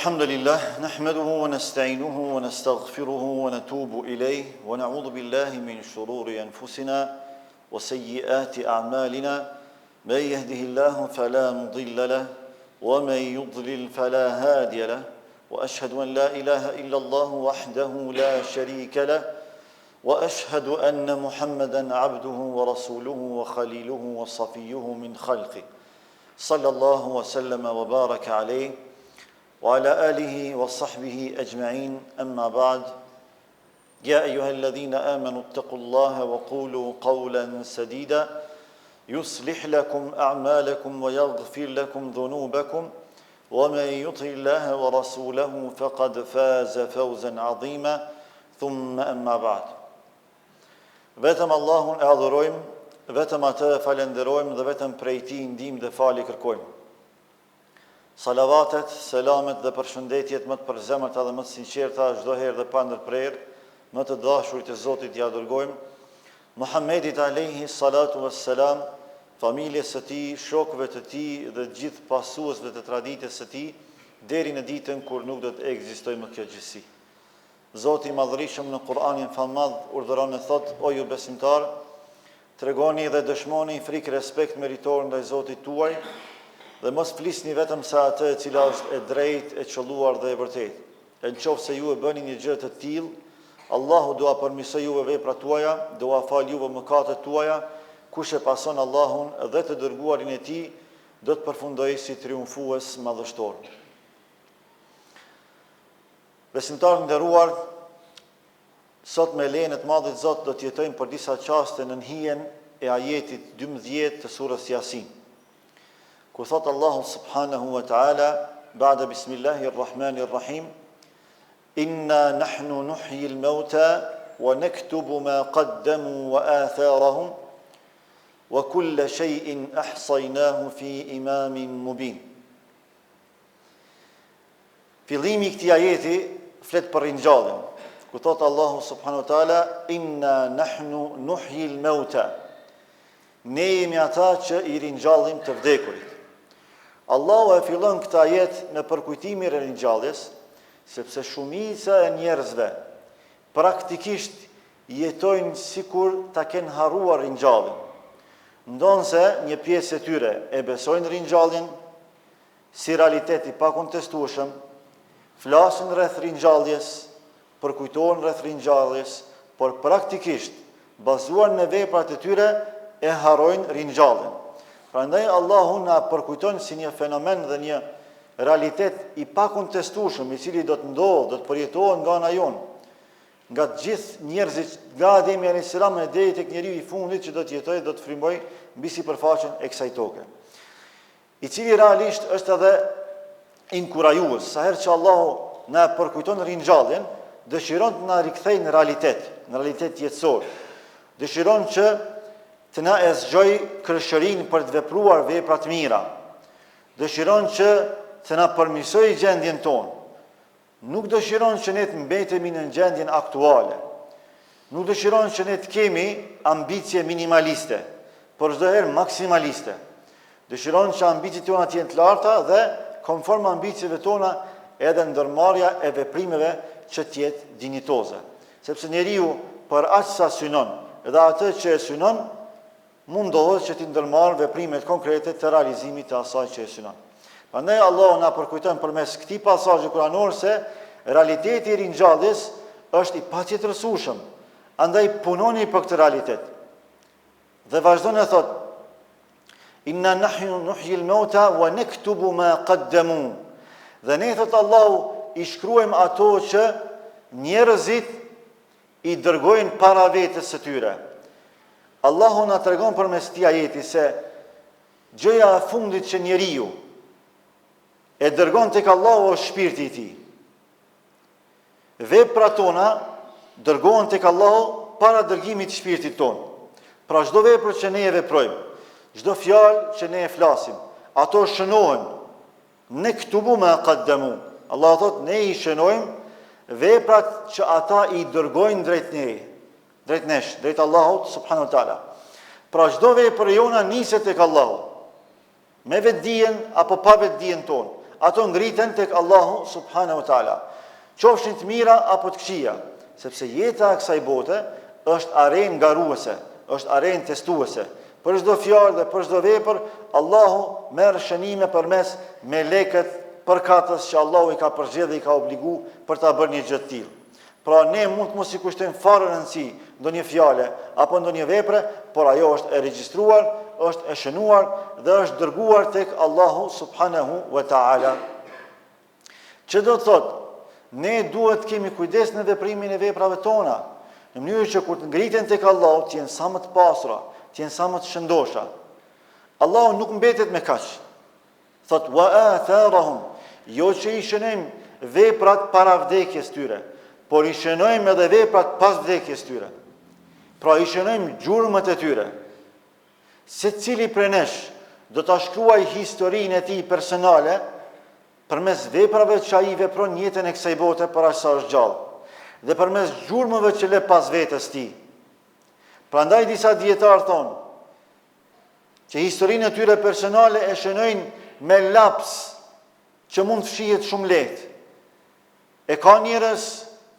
الحمد لله نحمده ونستعينه ونستغفره ونتوب إليه ونعوذ بالله من شرور أنفسنا وسيئات أعمالنا من يهده الله فلا مضل له ومن يضلل فلا هادي له وأشهد أن لا إله إلا الله وحده لا شريك له وأشهد أن محمدا عبده ورسوله وخليله وصفيه من خلقه صلى الله وسلم وبارك عليه وعلى آله وصحبه أجمعين أما بعد يا أيها الذين آمنوا اتقوا الله وقولوا قولا سديدا يصلح لكم أعمالكم ويغفر لكم ذنوبكم ومن يطع الله ورسوله فقد فاز فوزا عظيما ثم أما بعد Vetëm Allahun e adhurojmë, vetëm Atë e falënderojmë dhe vetëm prej Tij ndihmë dhe falje kërkojmë. Salavatet, selamet dhe përshëndetjet më të përzemërta dhe më të sinqerta çdo herë dhe pa ndërprerë, më të dashurit të Zotit ia dërgojmë, Muhammedit alejhi salatu ves selam, familjes së tij, shokëve të tij dhe gjithë pasuesve të traditës së tij, deri në ditën kur nuk do të ekzistojë më kjo gjithësi. Zoti i Madhërishëm në Kur'anin famëmadh urdhëron e thotë, O ju besimtarë, tregoni dhe dëshmoni frikë-respekt meritor ndaj Zotit tuaj dhe mos flisni vetëm se atë e cila është e drejtë, e qëlluar dhe e vërtetë. E në qoftë se ju e bëni një gjë të tillë, Allahu do ua përmirësojë juve veprat tuaja, do ua falë juve mëkatet tuaja, kush e pason Allahun dhe të dërguarin e Tij, do të përfundojë si triumfues madhështor. Besimtarë të nderuar, sot me lejen e të Madhit Zot do të jetojmë për disa çaste nën hijen e ajetit 12 të surës Jasin. Ku thotë Allahu subhanahu wa taala, ba'da bismillahir rahmanir rahim, Inna nahnu nuhyi al-mauta wa naktubu ma qaddamu wa atharahum wa kulla shay'in ahsaynahu fi imamin mubin. Fillimi i këtij ajeti flet për ringjalljen, ku thotë Allahu subhanahu wa taala inna nahnu nuhyi al-mauta. Ne jemi ata që i ringjallim të vdekurit. Allahu e fillon këtë ajet me përkujtimin e ringjalljes, sepse shumica e njerëzve praktikisht jetojnë sikur ta kenë harruar ringjalljen. Ndonëse një pjesë e tyre e besojnë ringjalljen, si realitet i pakontestueshëm, flasin rreth ringjalljes, përkujtohen rreth ringjalljes, por praktikisht, bazuar në veprat e tyre, e harrojnë ringjalljen. Prandaj Allahu na përkujton si një fenomen dhe një realitet i pakontestueshëm, i cili do të ndodhë, do të përjetohet nga ana jonë, nga të gjithë njerëzit, nga Ademi alayhis salam e deri tek njeriu i fundit që do të jetojë, do të frymojë mbi sipërfaqen e kësaj toke. i cili realisht është edhe inkurajues, sa herë që Allahu na e përkujton ringjalljen, dëshiron të na rikthejë në realitet, në realitet jetësor. Dëshiron që të na e zgjojë kërshërinë për të vepruar vepra të mira. Dëshiron që të na përmirësojë gjendjen tonë. Nuk dëshiron që ne të mbetemi në gjendjen aktuale. Nuk dëshiron që ne të kemi ambicie minimaliste, por çdo herë maksimaliste. Dëshiron që ambiciet tona të jenë të larta dhe konform ambicieve tona edhe ndërmarrja e veprimeve që të jetë dinjitoze. Sepse njeriu për aq sa synon dhe atë që e synon, mundohet që t'i ndërmarrë veprimet konkrete të realizimit të asaj që e synon. Prandaj Allahu na përkujton përmes këtij pasazhi kuranor se realiteti i ringjalljes është i patjetërsueshëm. Andaj punoni për këtë realitet. Dhe vazhdon e thotë Inna nahnu nuhyi al-mauta wa naktubu ma qaddamu. Dhe ne thotë Allahu i shkruajmë ato që njerëzit i dërgojnë para vetes së tyre. Allahu na tregon përmes këtij ajeti se gjëja e fundit që njeriu e dërgon tek Allahu është shpirti i tij. Veprat tona dërgohen tek Allahu para dërgimit të shpirtit tonë. Pra çdo vepër që ne e veprojmë, çdo fjalë që ne e flasim, ato shënohen Nektubu ma qaddamu. Allahu thotë ne i shënojmë veprat që ata i dërgojnë drejt ne, drejt nesh, drejt Allahut subhanahu wa taala. Pra çdo vepër jona niset tek Allahu. Me vetëdijen apo pa vetëdijen tonë. Ato ngriten tek Allahu subhanahu wa taala. Qofshin të mira apo të këqija, sepse jeta e kësaj bote është arenë garuese, është arenë testuese. Për çdo fjalë dhe për çdo vepër, Allahu merr shënime përmes melekët përkatës që Allahu i ka përzgjedhë dhe i ka obligu për ta bërë një gjë të tillë. Pra ne mund të mos i kushtojmë fare rëndësi ndonjë fjale apo ndonjë vepre, por ajo është e regjistruar, është e shënuar dhe është dërguar tek Allahu subhanahu wa taala. Që do të thotë, ne duhet të kemi kujdes në veprimin e veprave tona, në mënyrë që kur të ngriten tek Allahu të jenë sa më të pastra, të jenë sa më të shëndosha. Allahu nuk mbetet me kaq. Thotë wa atharahum, jo që i shënojmë veprat para vdekjes tyre, por i shënojmë edhe veprat pas vdekjes tyre. Pra i shënojmë gjurmët e tyre. Secili prej nesh do ta shkruajë historinë e tij personale përmes veprave që ai vepron në jetën e kësaj bote për aq sa është gjallë dhe përmes gjurmëve që le pas vetes tij. Prandaj disa dijetarë thonë, që historinë e tyre personale e shënojnë me laps që mund të fshihet shumë lehtë. E ka njerëz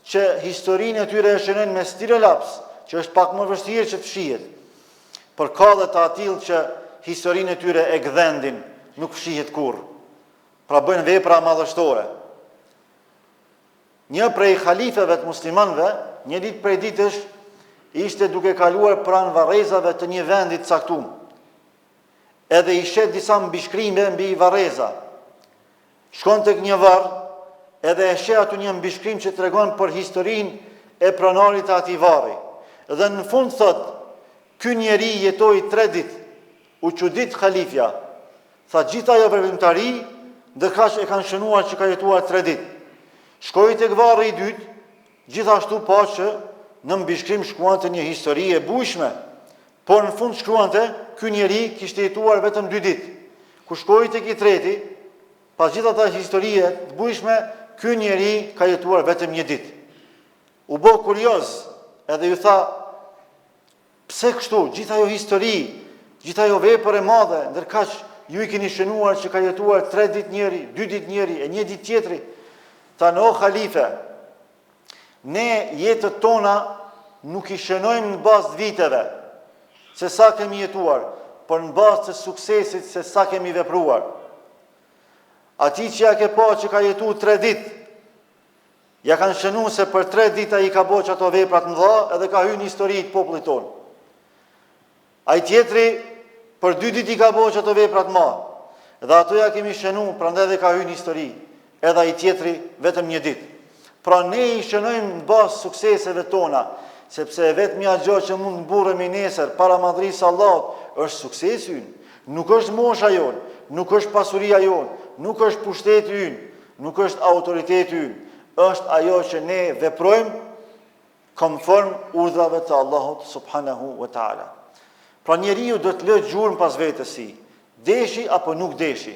që historinë e tyre e shënojnë me stilolaps, që është pak më vështirë që të fshihet. Por ka dhe të atillë që historinë e tyre e gdhendin, nuk fshihet kurrë. Pra bëjnë vepra madhështore. Një prej halifeve të muslimanëve, një ditë prej ditësh, ishte duke kaluar pranë varrezave të një vendi të caktuar. Edhe i sheh disa mbishkrime mbi varreza. Shkon tek një varr, edhe e sheh aty një mbishkrim që tregon për historinë e pronarit të atij varri. Dhe në fund thotë, ky njeri jetoi tre ditë. U çudit halifja, Tha gjithë ajo veprimtari, ndërkaq e kanë shënuar që ka jetuar tre ditë. Shkoi tek varri i dytë, gjithashtu pa që në mbishkrim shkruante një histori e bujshme, por në fund shkruante ky njeri kishte jetuar vetëm dy ditë. Kur shkoi tek i treti, pas gjithë asaj historie të bujshme, ky njeri ka jetuar vetëm një ditë. U bë kurioz, edhe ju tha Pse kështu, gjithë ajo histori, gjithë ajo vepër e madhe, ndërkaq ju i keni shënuar që ka jetuar tre ditë njëri, dy ditë njëri e një ditë tjetri. Thanë o halife, ne jetët tona nuk i shënojmë në bazë të viteve se sa kemi jetuar, por në bazë të suksesit se sa kemi vepruar. Atij që ja ke pa që ka jetu tre ditë, Ja kanë shënu se për tre ditë ai i ka bo qato vepra të mëdha edhe ka hy në histori të popullit tonë. Ai tjetri për dy ditë i ka bo qato vepra të mëdha. Dhe ato ja kemi shënu, prandaj dhe ka hy në histori. Edhe ai tjetri vetëm një ditë. Pra ne i shënojmë në bazë sukseseve tona, sepse e vetmja gjë që mund të mburremi nesër para madhërisë së Allahut është suksesi ynë. Nuk është mosha jonë, nuk është pasuria jonë, nuk është pushteti ynë, Nuk është autoriteti ynë, është ajo që ne veprojmë konform urdhrave të Allahut subhanahu wa taala. Pra njeriu do të lë gjurmë pas vetes si, deshi apo nuk deshi.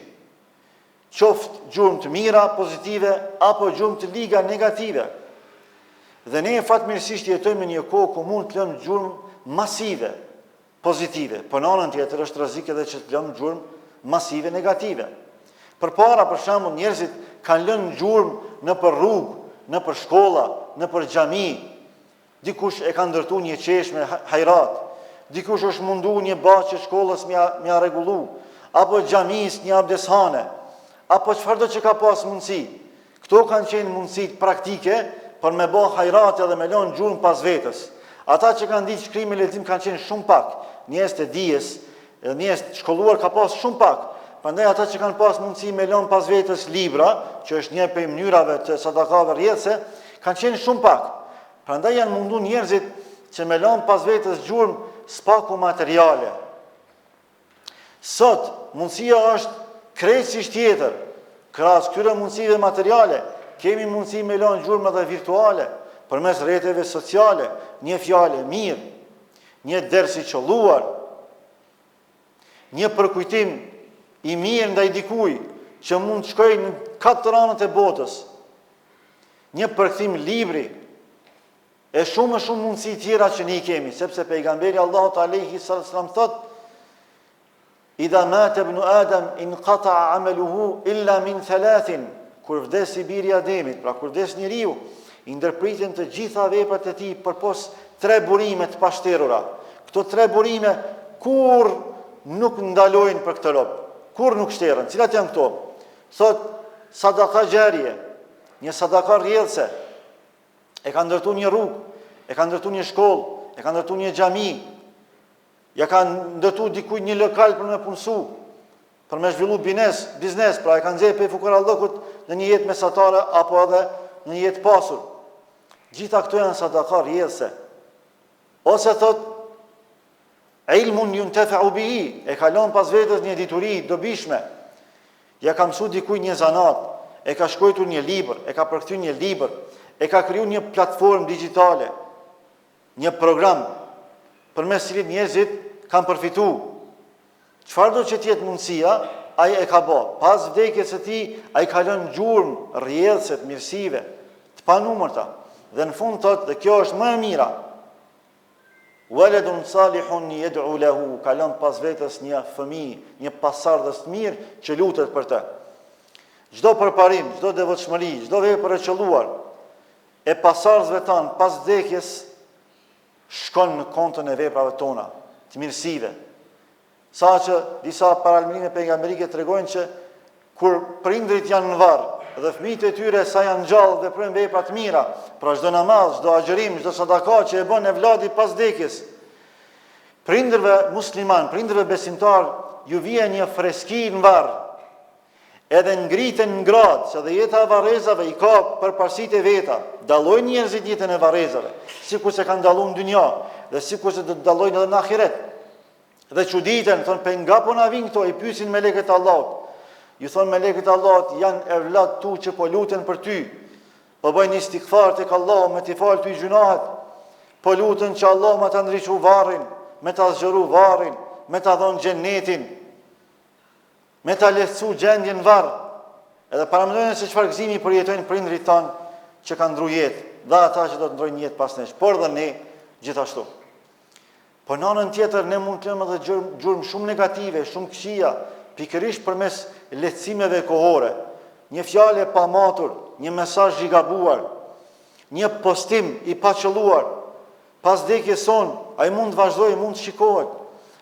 Qoftë gjurmë të mira, pozitive, apo gjurmë të liga negative. Dhe ne fatmirësisht jetojmë në një kohë ku mund të lëmë gjurmë masive, pozitive, por në anën tjetër është rrezik edhe që të lëmë gjurmë masive negative. Përpara, për shembull, njerëzit kanë lënë gjurmë nëpër rrugë, nëpër shkolla, nëpër xhami. Dikush e ka ndërtu një çeshme hajrat, dikush është mundu një bahçe shkollës me ia rregullu, apo xhamisë një abdeshane, apo çfarëdo që ka pas mundësi. Këto kanë qenë mundësitë praktike për me bo hajrate dhe me lënë gjurmë pas vetes. Ata që kanë ditë shkrim e lexim kanë qenë shumë pak, njerëz të dijes, edhe njerëz të shkolluar ka pas shumë pak. Prandaj ata që kanë pas mundësi me lënë pas vetes libra, që është një prej mënyrave të sadakave rrjedhëse, kanë qenë shumë pak. Prandaj janë mundu njerëzit që me lënë pas vetes gjurmë s'paku materiale. Sot, mundësia është krejtësisht tjetër. Krahas këtyre mundësive materiale, kemi mundësi me lënë gjurmë edhe virtuale, përmes rrjeteve sociale, një fjalë e mirë, një ders i qëlluar, një përkujtim i mirë ndaj dikuj që mund të shkojë në katër anët e botës, një përkthim libri, E shumë e shumë mundësi tjera që ne i kemi, sepse pejgamberi i Allahut alejhi salatu selam thotë. Idha mate ibnu Adam inqata'a amaluhu illa min thalathin, kur vdes i biri i Ademit, pra kur vdes njeriu, i ndërpriten të gjitha veprat e tij përpos tre burime të pashterura. Këto tre burime kurrë nuk ndalojnë për këtë rob, kurrë nuk shteren. Cilat janë këto? Thot sadaka xharije, një sadaka rrjedhëse. E ka ndërtu një rrugë, e ka ndërtu një shkollë, e ka ndërtu një xhami, Ja ka ndërtu dikujt një lokal për me punësu, për me zhvillu biznes, biznes, pra e ka nxjerrë prej fukarallëkut në një jetë mesatare apo edhe në një jetë pasur. Gjitha këto janë sadaka rrjedhëse. Ose thot ilmun yuntafa'u bihi, e ka lënë pas vetes një dituri dobishme. Ja ka mësu dikujt një zanat, e ka shkruajtur një libër, e ka përkthy një libër, e ka kriju një platformë digjitale. Një program përmes cilit njerëzit kanë përfitu. Çfarëdo që të jetë mundësia, ai e ka bo. Pas vdekjes së tij, ai ka lënë gjurmë rrjedhëse të mirësive, të panumërta. Dhe në fund thotë, dhe kjo është më e mira, Waladun salihun yad'u lahu, ka lënë pas vetes një fëmijë, një pasardhës të mirë që lutet për të. Çdo përparim, çdo devotshmëri, çdo vepër e qëlluar, e pasardhësve tanë pas vdekjes shkon në konton e veprave tona, të mirësive. Saqë disa paralajmërime pejgamberike tregojnë që kur prindërit janë në varr dhe fëmijët e tyre sa janë gjallë veprojnë vepra të mira, pra çdo namaz, çdo agjërim, çdo sadaka që e bën evladi pas vdekjes. Prindërve musliman, prindërve besimtar ju vjen një freski në varr, Edhe ngriten në gradë, se dhe jeta e varrezave i ka përparësitë e veta. Dallojnë njerëzit jetën e varrezave, sikurse kanë dallu në dynja dhe sikurse do të dallojnë edhe në ahiret. Dhe çuditen, thonë pe nga po na vijnë këto, i pyesin melekët e Allahut. Ju thonë melekët e Allahut janë evladët tu që po luten për ty. Po bëjnë istigfar tek Allahu me t'i falë ty gjynahet. Po luten që Allahu me ta ndriçu varrin, me ta zgjeru varrin, me ta dhonë xhenetin. Me ta lehtësu gjendjen në varr. Edhe paramendojeni se çfarë gëzimi përjetojnë prindërit tanë që kanë ndru jetë dhe ata që do të ndrojnë jetë pas nesh, por dhe ne gjithashtu. Po në anën tjetër ne mund të lëmë edhe gjurmë, gjurmë shumë negative, shumë këqija, pikërisht përmes lehtësimeve kohore. Një fjalë e pamatur, një mesazh i gabuar, një postim i paqëlluar, Pas vdekjes sonë, ai mund të vazhdojë, mund të shikohet.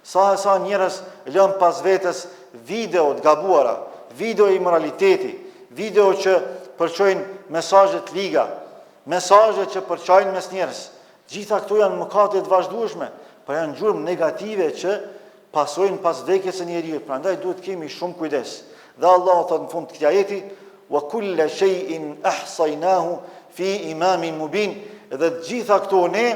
Sa e sa njerëz lënë pas vetes video të gabuara, video imoraliteti, video që përçojnë mesazhe të liga, mesazhe që përçajnë mes njerëz. Gjitha këto janë mëkate të vazhdueshme, por janë gjurmë negative që pasojnë pas vdekjes së njeriut, prandaj duhet të kemi shumë kujdes. Dhe Allahu thotë në fund të këtij ajeti, "Wa kulla shay'in ahsaynahu fi imamin mubin", dhe të gjitha këto ne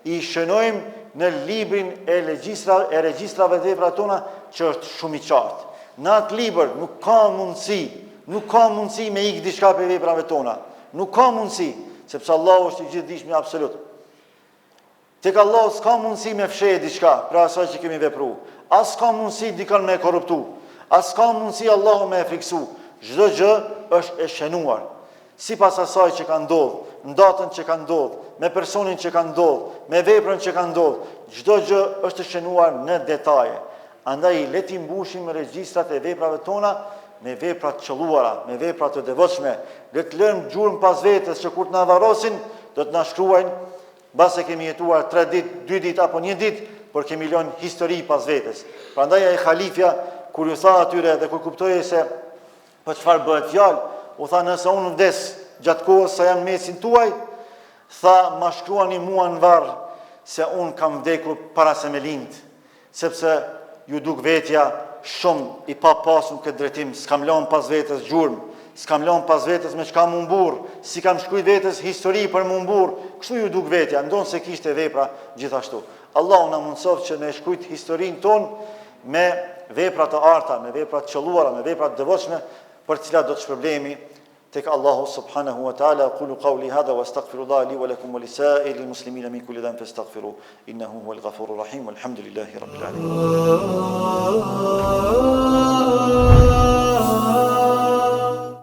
i shënojmë në librin e regjistra e regjistrave të veprave tona që është shumë i qartë. Në atë libër nuk ka mundësi, nuk ka mundësi me ik diçka prej veprave tona. Nuk ka mundësi, sepse Allahu është i gjithëdijshmi absolut. Tek Allahu s'ka mundësi me fsheh diçka prej asaj që kemi vepru. As s'ka mundësi dikën me e korruptu. As s'ka mundësi Allahu me e frikësu. Çdo gjë është e shënuar. Sipas asaj që ka ndodhë, në datën që ka ndodhë, me personin që ka ndodhë, me veprën që ka ndodhë, çdo gjë është e shënuar në detaje. Andaj le t'i mbushim regjistrat e veprave tona me vepra të qëlluara, me vepra të devotshme. Le të lëmë gjurmë pas vetes që kur të na varrosin, do të na shkruajnë Mbase kemi jetuar tre ditë, dy ditë apo një ditë, por kemi lënë histori pas vetes. Prandaj ai halifja kur ju tha atyre dhe kur kuptoi se për çfarë bëhet fjalë, u tha nëse unë vdes gjatë kohës sa jam në mesin tuaj, tha ma shkruani mua në varr se unë kam vdekur para se me lind. Sepse ju duk vetja shumë i papasun në këtë drejtim, s'kam lënë pas vetes gjurmë, s'kam lënë pas vetes me çka m'u mburr, s'i kam shkrujt vetes histori për m'u mburr, kështu ju duk vetja, ndonëse kishte vepra gjithashtu. Allahu na mundësoftë që me shkrujt historinë tonë me vepra të arta, me vepra të qëlluara, me vepra të devotshme, për të cilat do të shpërblehemi tek Allahu subhanahu wa taala aqulu qawli hadha wa astaghfirullah li wa lakum wa li sa'iril muslimina min kulli dhanbin fastaghfiruhu innahu huwal ghafurur rahim walhamdulillahi rabbil alamin.